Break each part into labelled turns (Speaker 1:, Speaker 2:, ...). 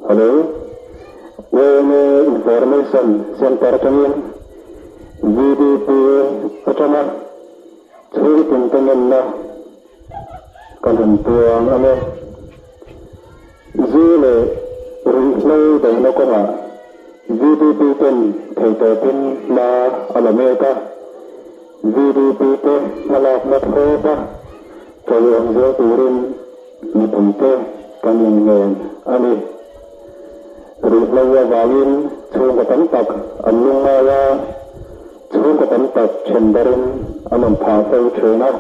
Speaker 1: Hello, YMA Information Centre atangin VDP atanga chhungtin te ngenna kan han puang ang e. Zu leh ruihhlo dona kawngah VDP ten theitawpin hma a la mek a, VDP te hmalakna thlawp a chawiawm zel turin mipuite kan inngen a ni. Ruihhlo avangin chhungkaw tam tak an lungngai a, chhungkaw tam tak then darin an awm phah fo thin a.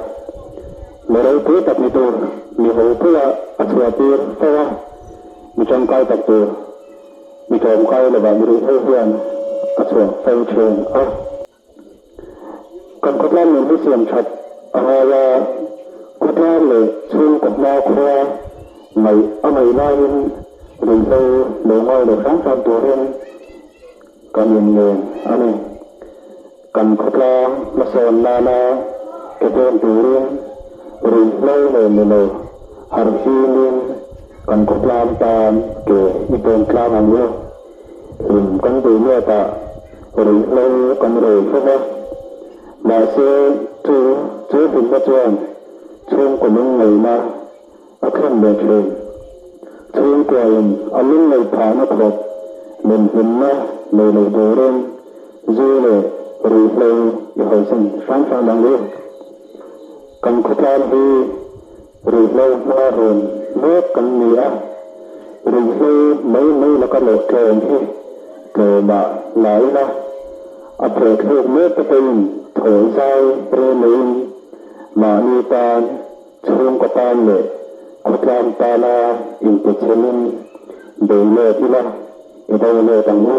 Speaker 1: Mi ropui tak ni tur mi hopuia a chhuahtir fo a, mi tangkai tak tur mi tlawmkai lovah mi ruihhlo hian a chhuah fo thin a. Kan khawtlang nun hi siam that a ngai a, khawtlang leh chhungkaw hma khua ngaih a ngaih laiin ruihhlo lo ngai lo hram hram turin kan inngen a ni. Kan khawtlang hmasawn nana ke pen turin ruihhlo nen ni lo harhfinin kan khawtlang tan ke i pen tlang ang u. Hlim kan duh luatah ruihhlo kan rei fo va, mahse chu chu hlimna chuan chhungkaw lungngaihna a thlen leh thin. Chhungkuain a lungngaih phahna khawp lem hlimna nei lo turin zu leh ruihhlo i hawisan hram hram ang u. Kan khawtlang hi ruihhlo hma rawn mek kan ni a, ruihhlo mai mai laka lawh tlawm hi tlawmah la ila, a phawhthluk mek te pawhin thaw zai rel loin mahni tan, chhungkaw tan leh khawtlang tana inpe chhelin bei let ila, i do let ang u.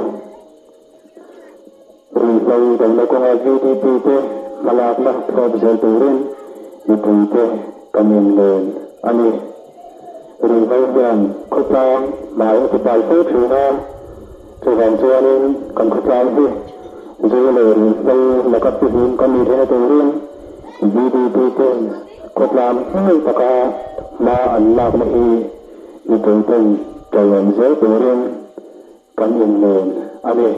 Speaker 1: Ruihhlo dona kawnga VDP te hmalakna thlawp zel turin mipuite kan inlen a ni. Ruihhlo hian khawtlang hmai a tipal fo thin a, chuvang chuanin kan khawtlang hi zu leh ruihhlo laka fihlim kan ni theihna turin VDP ten khawtlang hmel taka hma an lakna hi mipuiten ṭawlawm zel turin Kan inlen a ni.